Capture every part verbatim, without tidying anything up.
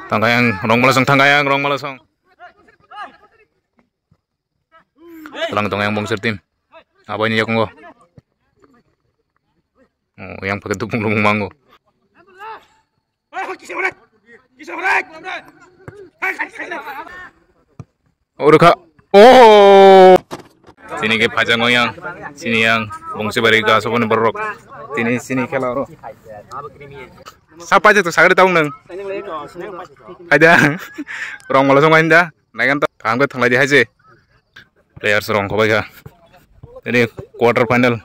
Tangkayang Rongmalasong, Tangkayang Rongmalasong. Tlang tong yang Bongser team. Abai ni yakungo. Oh, yang pakai dukung lumung mango. Oro kha. Oh! Sini ke phajango yang, sini yang, Bongsi bari ga soboni borok. Sini, sini khela oro. Sapa je to sagri taung nang. Haida. Rongmalasong haida. Naigan to, thangbe thanglai di hai je. Players rong khobai kha. Ini quarter final.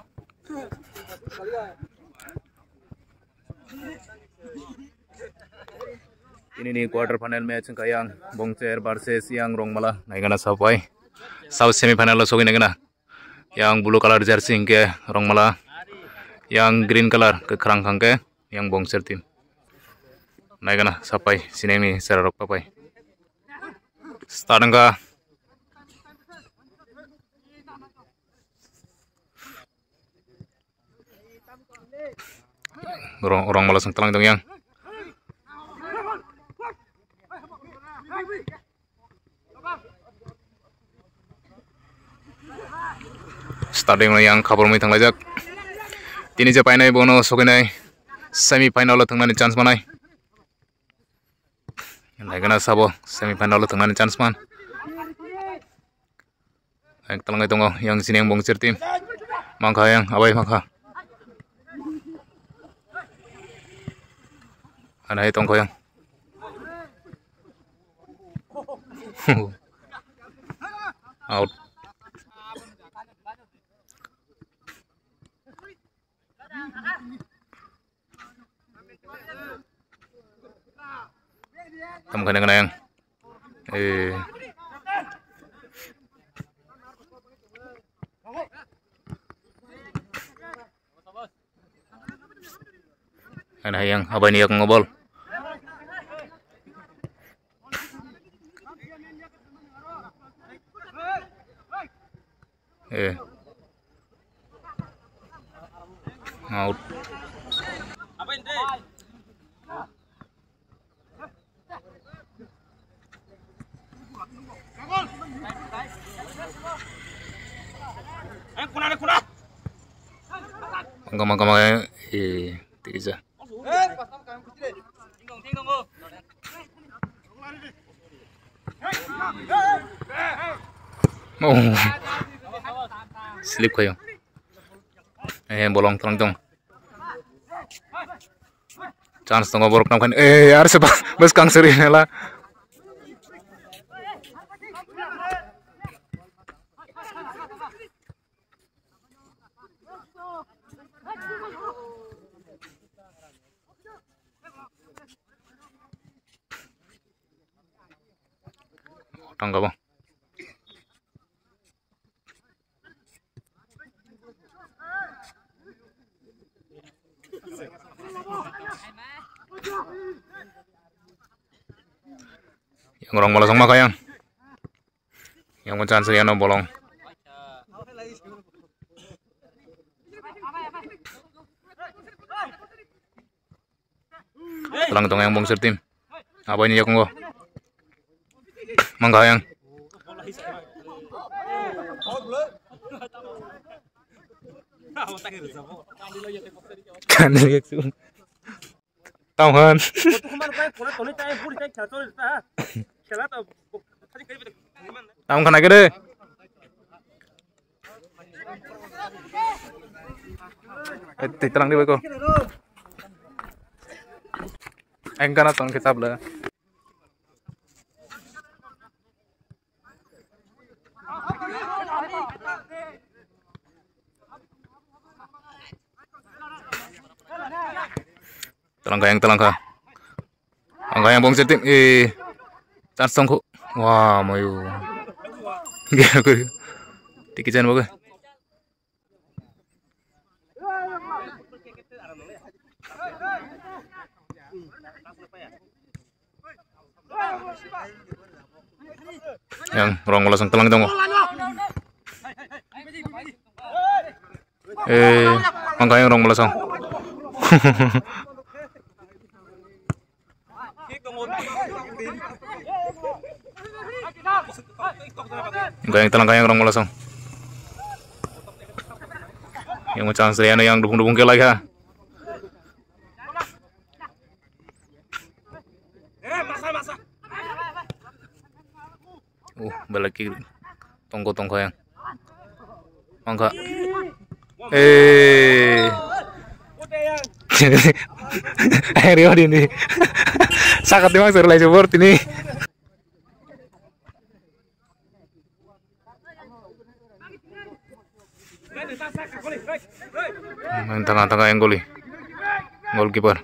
Ini ni quarter final match wngkha yang Bongser versus yang Rongmala. Naigana sapai. Sabo semi final o sogwi naigana. Yang blue color jersey hingke Rongmala. Yang green color kwkhwrang hingke yang Bongser team. Naigana sapai sinengni serarok papai. Start wngkha. Rong, Rongmalasong tlang tong yang. Starting yang khabor mui thanglaijak. Tini je painai bono sokinai semi final o thangnani chance manai. Naigana sabo semi final o thangnani chance man. Ang talangwi tongo yang sini yang Bongser team. Mangkha yang abai mangkha. Anai tongkha yang. Out. Tam kene kene yang. Eh. Ana yang abai ni yak ngobol. Eh. Out. Gama gama eh tisa. Oh. Slip kayo. Eh, bolong tong tong. Chance tongo borok nang khan. Eh, ar se ba, bas kang seri nela. Tangga bo. Yang orang malas sama kayang. Yang mau chance ya no bolong. Talang tong yang Bongser team. Apa ini ya kongko? Mangga yang. Kandil ya tu. Tau han. Tau kan aja deh. Eh, titerang di beko. Engkana tong kecap le. Talangka yang talangka. Angka yang Bongser team. Eh, chance tongkho. Wah, mayu. Gaya kuri. Tiki chan boge. Yang rong bola song talang tongo. Eh, mangka yang rong bola song. Gayang talang gayang rong malasong. Yang chance yang dukung dukung kelai ha. Uh, belai ki tongko tongko yang. Mangka. Eh. Ayo rio di ni. Sakat di mang serlai jebor tini. Main tengah-tengah yang goli. Goalkeeper.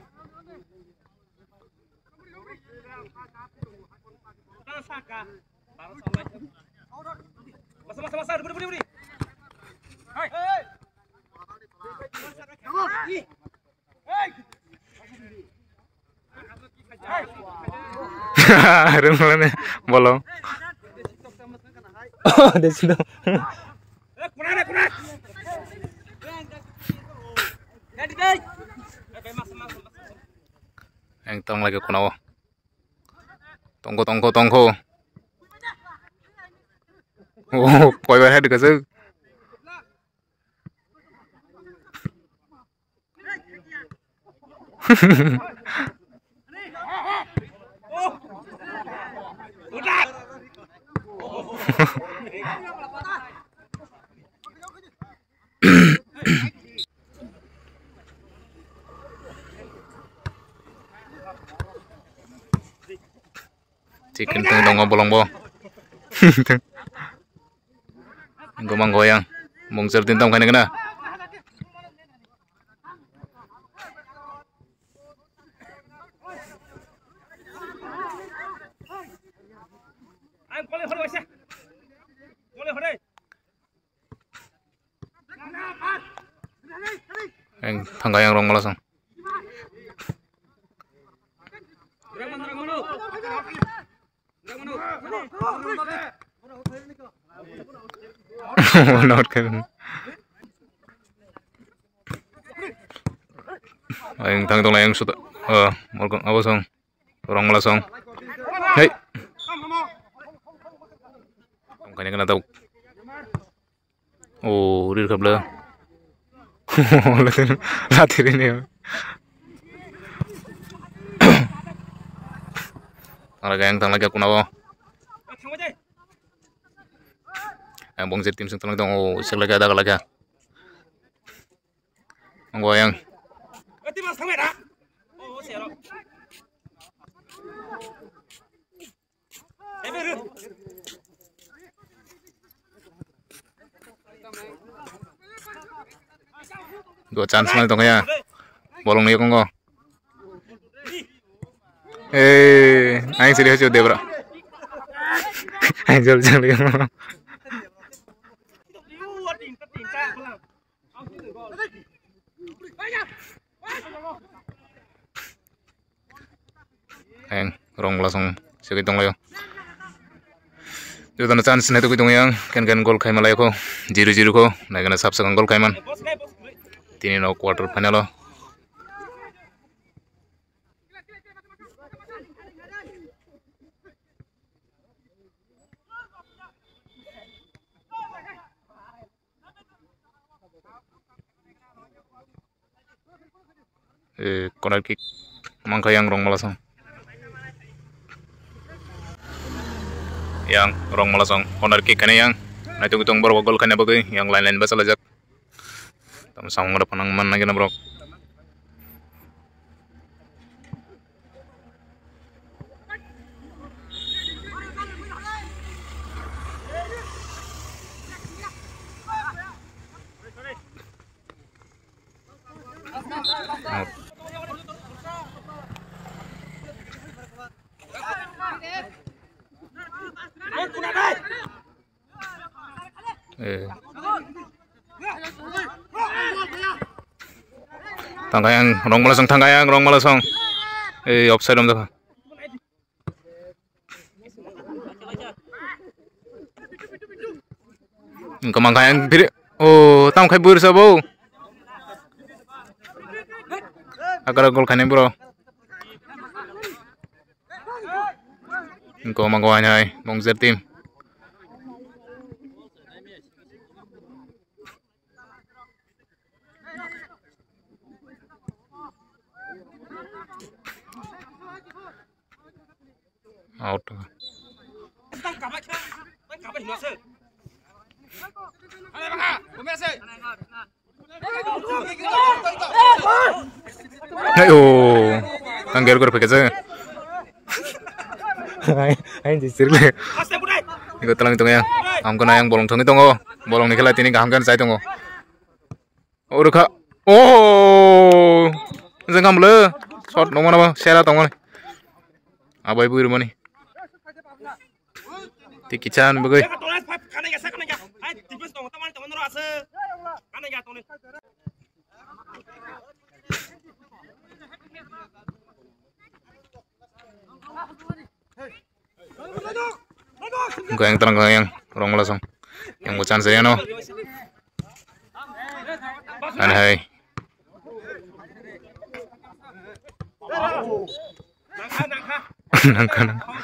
Rung mana bolong. Oh, dia sudah. Yang tong lagi kuna. Tongko, tongko, tongko. Oh, koi bar head kasih. Chicken tong tongo bolong bo. Gomang goyang. Mungser tin tong khaina kena. Yang tangga yang rong malasong. Yang tang tong yang suta. Morgan abosong. Rong malasong. Hei. Tong khaina kena tau. Oh, rir khabla. Lati rini. Tangla gayang tangla gaya kuna bo. Yang bongser tim sing tangla dong. Oh, sik lagi ada lagi. Ang goyang. Dua chance mai tongya. Bolong ni kongo. Eh, aing sili hachu debra. Aing jol jol. Ang rong malasong segwi tonglaio. Jotono chance nai tugwi tongwi ang, ken ken goal khaima laio kho, zero zero kho, naikhe na sap swkang goal khaiman. Tini no quarter final o. Eh, corner kick mankha yang rong malasong. Yang rong malasong corner kick khaina yang. Naitung tung borok goal khaina bagwi yang line line bachalajak. Tamo samung rok phano man nagina borok. Eh. Tangkayang, rong malasong, tangkayang, rong malasong. Eh, offside om dakha. Engka mangkayang biri. Oh, tam khai buri sabo. Agar gol khaini bro. Goma goma hai, Bongser team. Out. Hai, oh. Ang ger ger pakai je. Hai, hai, jisir le. Iko talang tongo ya. Ang kono yang bolong thangwi tongo. Bolong ni khela tini kaham khe sai tongo. Oro kha. Oh! Jeng kam le. Shot nongmano ba sera tongmani. Abai bui rumani. Ti kicha ni bagwi. Goyang terang goyang, rong malasong. Yang bucan saya no. Anhai. Nangka, nangka.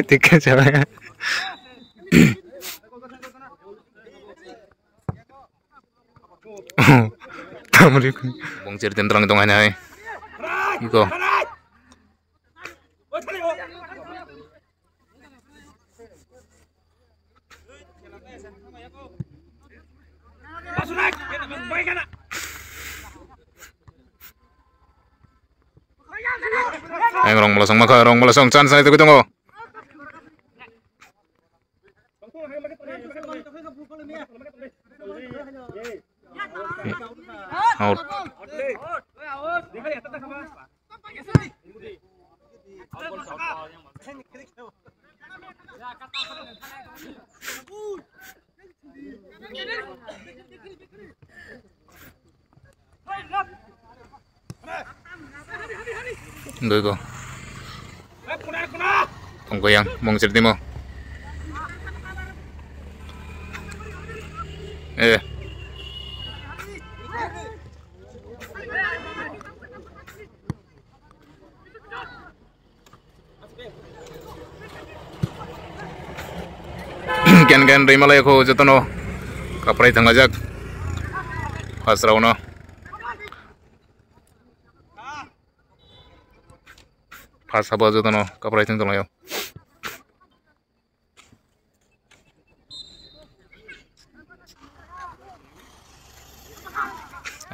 Tiket siapa ya? Tamri kun. Bongser team terang tong hai nai. Iko. Yang rong malasong maka, rong malasong chance nai tugui tongo. Out. Doi go. Tong goyang, Bongser team o. Eh. Ken ken rimalaikho jotono kaprai thangajak. First round o. First half o jotono kaprai thang tonglaio.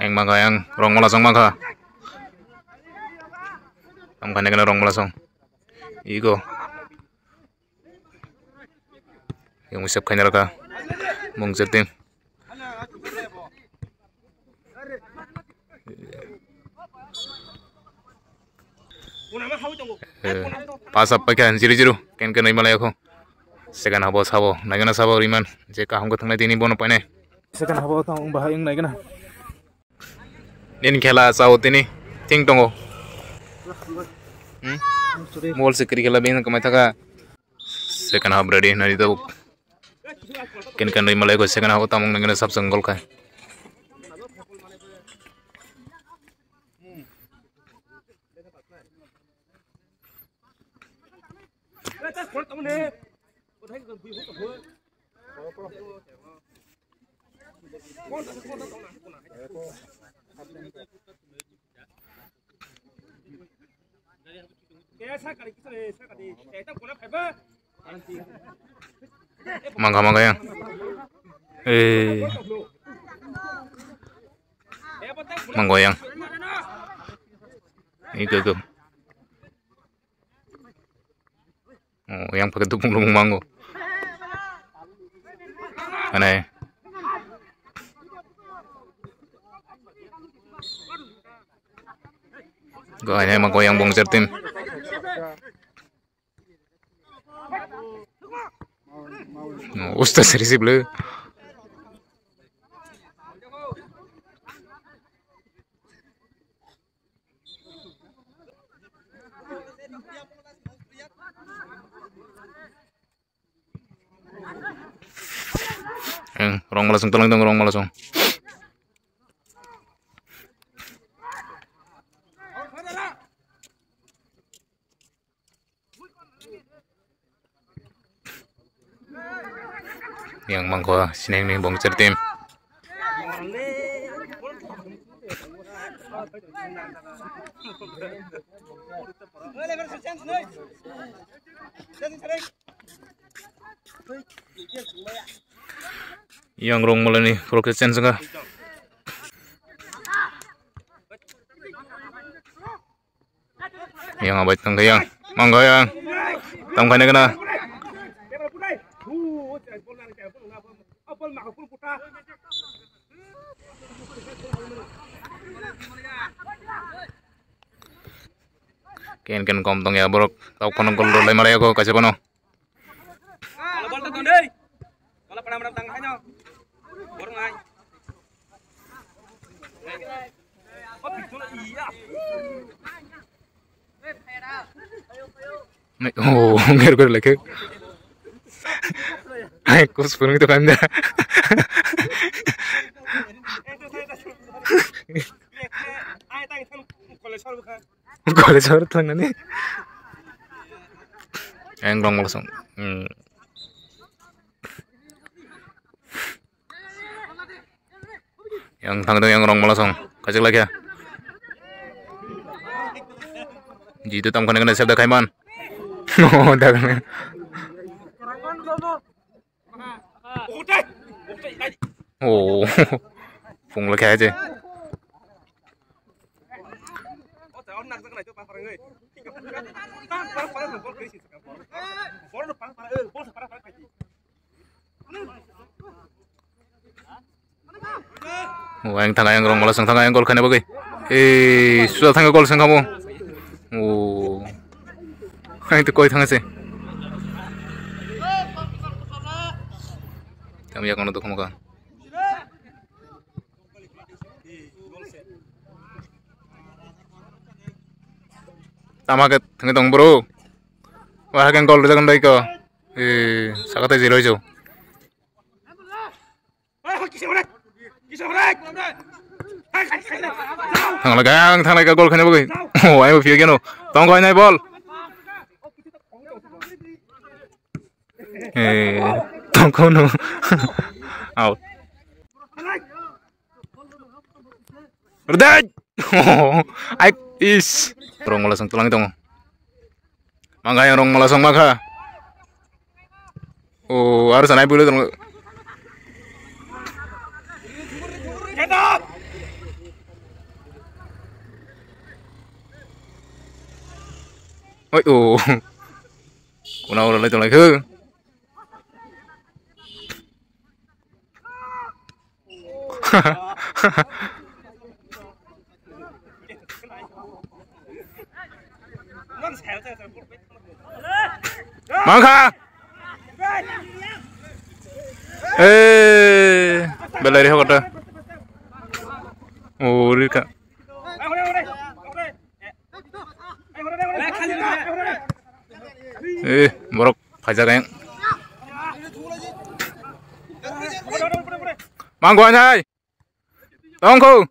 Ayang mangkha, ayang rong malasong mangkha. Tamkha nai kena rong malasong. Iko. Yang usap khaina raka. Bongser team. Eh, pass up paikha zero zero. Ken ken rimalaikho. Second half o sabo, naigana sabo riman. Je kaham khe thangnai tini bono painai. Second half o tang bahai wng naigana. Nini khela sao tini thing tongo. Hmm? Mol se kri khela bini kamai thaka. Second half ready nari tabuk. Ken ken rimalaikho second half o tamung nangina sabsang gol khai. Mangga mangga yang. Eh. Mangga yang. Itu tuh. Oh, yang pakai tupung tupung manggo. Aneh. Gua hanya emang goyang bongser tim. Oh, ustaz receive le. Eng, rong malasong, tolong dong, rong malasong. Yang mangkho sineng ni bongchar team. Yang rong malani prokte change ka. Yang abai tangka yang. Mangga yang. Tangka ne kana. Ken ken kom tong ya borok. Tau kono gol rw lai malai ako kaisa bono. Bola, bola, tang, tang, dei. Bola, pada, pada, tang, haino. Borong ai. Oh, betul, iya. Oh, ger ger lagi. Hai, kus pun itu kan dah. Ai, tang, tang, kolej sor bukan. Kolej sor tang ni. Yang rong malsong. Hmm. Yang thang yang rong malsong. Kajak lagi ya. Jitu tam kena kena siap dah kaiman. Oh, dah kena. Oh, phung lagi aja. Oh, yang thang yang rong malsong thang yang gol kena bagwi. Eh, sudah thang gol sengkamo. Oh. Hai tu koi thang se. Tam ya kono tu kamo ka. Tama ke thang tong bro. Wah, kan gol jagan dai ko. Eh, sakate zero jo. Thangla gang, thangla gang, gol khani bagwi. Oh, ayo, phi geno. Tong koi nai bol. Eh, tong ko no. Out. Redai. Ai, is. Rong malsong tulang tongo. Mangga yang rong malsong makha. Oh, harus naik dulu dong. Oi, oh. Kuna udah lai tolai ke. Mangkha. Eh, belai ri hokota. Oh, rika. Eh, borok phaijak yang. Mangkho anai. Tongkho.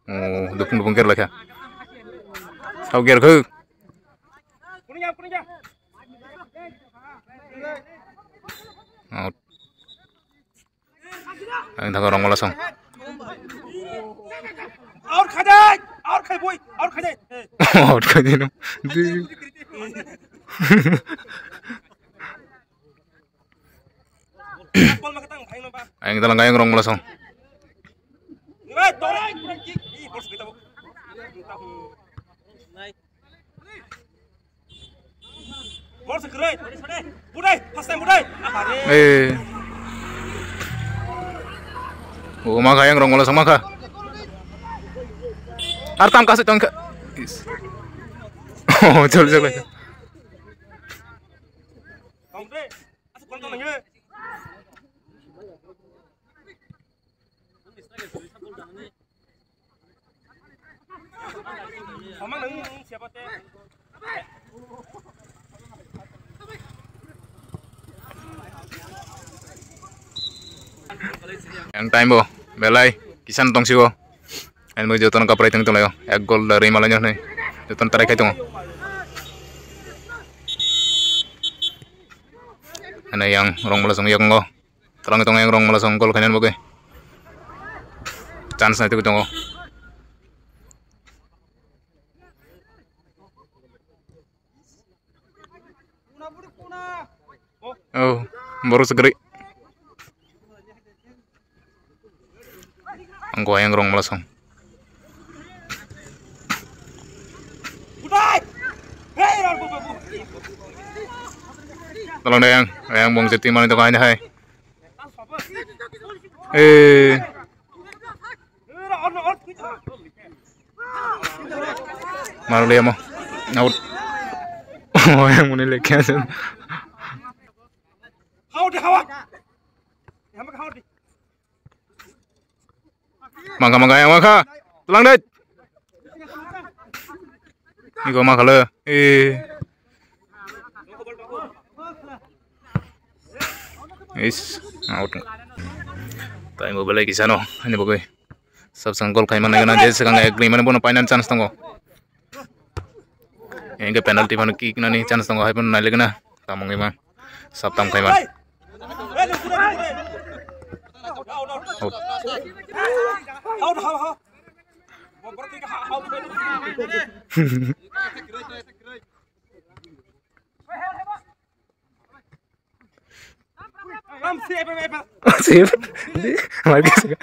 Oh, dukung dukung ger lakha. Sao ger khu. Out. Ang thangkha rong malsong. Aur kha de, aur khai boi, aur kha de. Aur kha de no. Ang dalang ayang rong malsong. Eh. Oh, maka yang rong wala sama ka. Artam kasih tong ka. Is. Oh, jol jol. Yang time bo belai kisan tong sigo. Yang bo jotono kaprai tong tong layo. Ek gol dari malanya nih. Jotono tarai kai tong. Yang rong mala song yakungo. Twlang tongo yang rong mala song gol khainani bagwi. Chance nai tugwi tongo. Oh, borok se kwrwi. Ang go yang rong mala song. Tolong deh yang, yang bong jeti mani to kain hai. Eh. Marliya mo. Out. Oh, yang muni lekya sen. Mangka, mangka, yang mangka. Tulang deh. Iko mangka le. Eh. Is out. Tai mo belai kisano. Ani bagwi. Sab sang gol khaima nai gana je sekang ek ni mane bono final chance tongo. Engke penalty phano kick nani chance tongo hai phano nai legana. Tamung ima. Sab tam khaima. Out. Sip. Di, mari ka sini.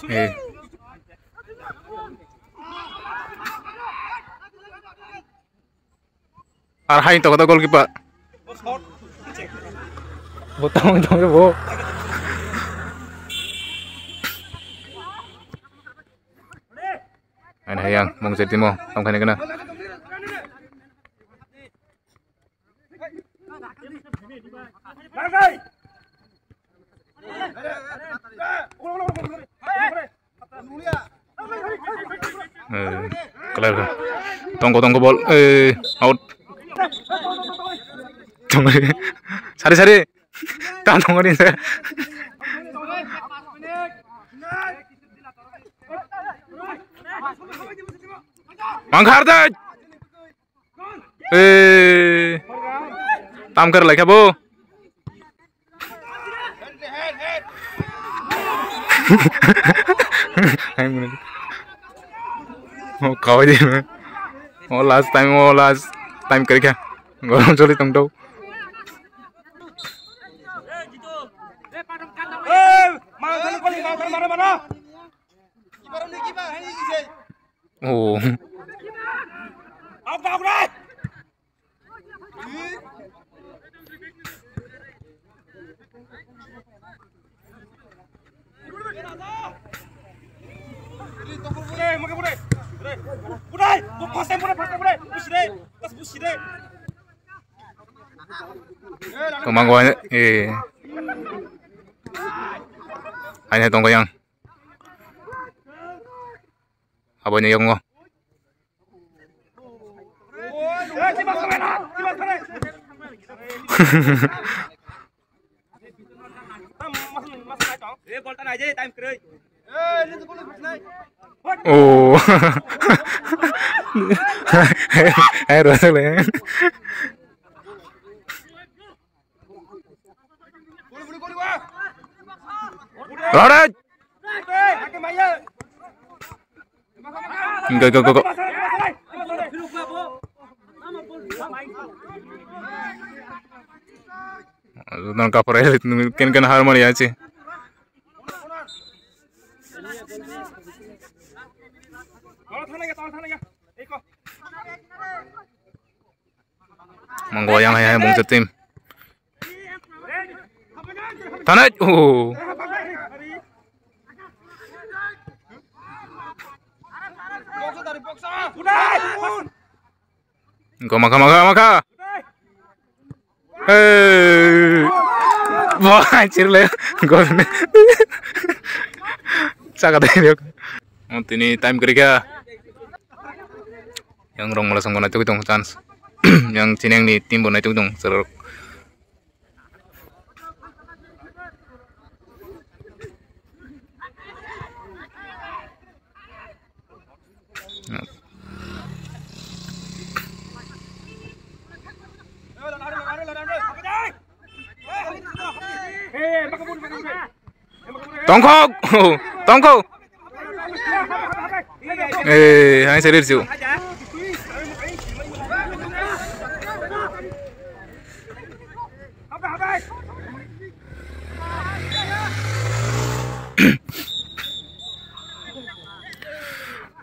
Eh. Ar hai tong kata goalkeeper. Bo tong tong bo. Ain hayang mong se timo tong khani kana. Eh, clear ka. Tongko, tongko ball. Eh, out. Tongko. Sari, sari. Tang tongko ni. Mangkhar dai. Eh, tam kar laikha bo. Hai muni. Oh, kawai di. Oh, last time, oh, last time karikha. Gorom choli tong tau. Oh. Komang gua, eh. Aine tongko yang. Aboino yakungo. Oh. Hai, rasa le. Lari. Go, go, go, go. Nang kapra ken ken har mari achi. Manggo yang hai hai bungsa team. Tanai. Oh. Go maka maka maka. Hey. Wah, anjir le. Gol. Saka dai. Tini time kerja. Yang rong mala songko naituk tong chance. Yang chini yang ni team bo naituk tong serok. Tongkho, tongkho. Eh, hai serir siu.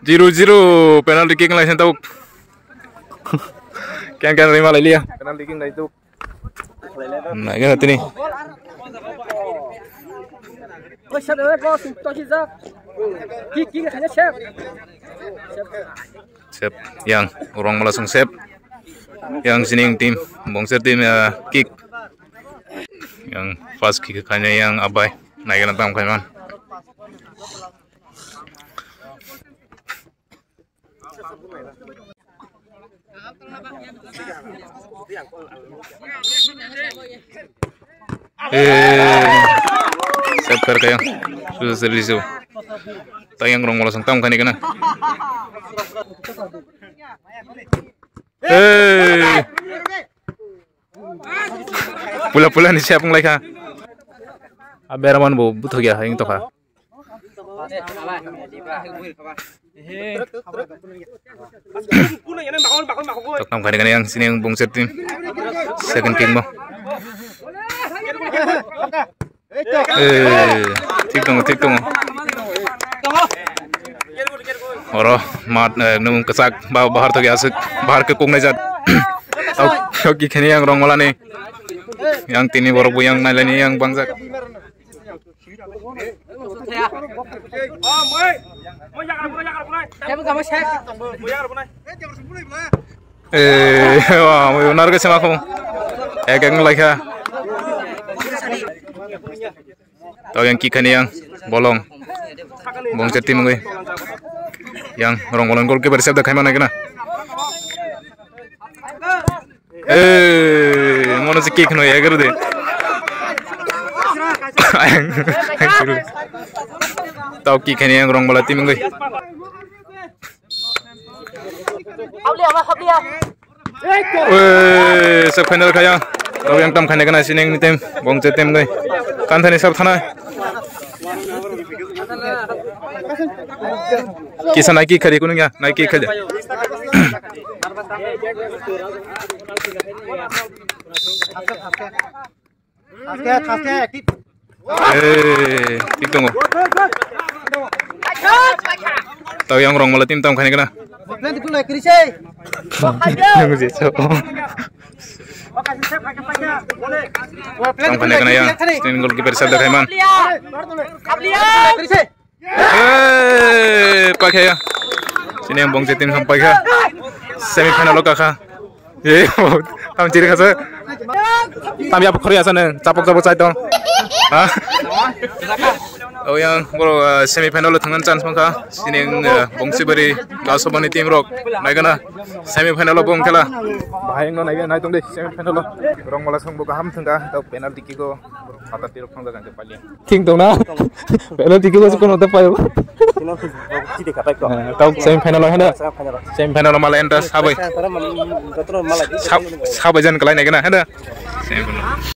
Zero zero, penalty kick lai sentok. Kian kian rima lai liya. Penalty kick lai tuk. Naikhe tini. Sep yang Rongmala song sep. Yang sining team, Bongser team, eh, kick. Yang first kick khaina yang Abai. Naikhe na tam khaiman. Eh, sep kar kaya. Sudah serius tu. Tayang Rongmala song tam khani kana. Eh. Pula pula ni siap nglai kha. Aberaman bo buthok ya, yang tokha. Toktam khani khani yang sini yang Bongser team. Second kick mo. Eh, thik tongo, thik tongo. Oro mat, eh, nung kesak ba bahar thoki asuk bahar ke kung najat. Au, au ki khani yang Rongmala ni. Yang tini borok bo yang nailani yang bangjak. Eh, wah, mau narga sama aku. Eh, kayak ngelai kah? Tau yang kick khani yang bolong. Bongser team ngui. Yang Rongmala ni goalkeeper save da khaima nai kena. Eh, mono se kick no ya garo de. Tau kick khani yang Rongmala team ngui. Weh, sep final khaya. Tau yang tam khani kena sining ni team, Bongser team ngui. Kan thani sep thana. Kisa naiki khari kunung ya, naiki khari. Eh, thik tongo. Tau yang Rongmala team tam khani kena. Nang je so. Tam khani kena yang. Sini goalkeeper save da khaiman. Eh, paikha ya. Sini yang Bongser team sam paikha. Semi final o kakha. Eh, tam chiri khasa. Tam ya pokhori asa ne, chapok chapok chai tong. Ha? Oh, yang bro, eh, semi final o thangna chance mangkha. Sini yang, eh, Bongsi Bari, Lasobani team rok. Naigana semi final o bong khela. Bahai no naiga nai tong de semi final o. Rongmala song bo kaham thangka, tau penalty kick o. Mata tirok thangda jang palia. King tong na. Penalty kick o kono ta payo. Kino chidi kapai ko. Eh, tau semi final o hana. Semi final o. Semi final o mala enta sabai. Semi final o mala di. Sab-, sabai jan kalai nai kena hana. Semi final.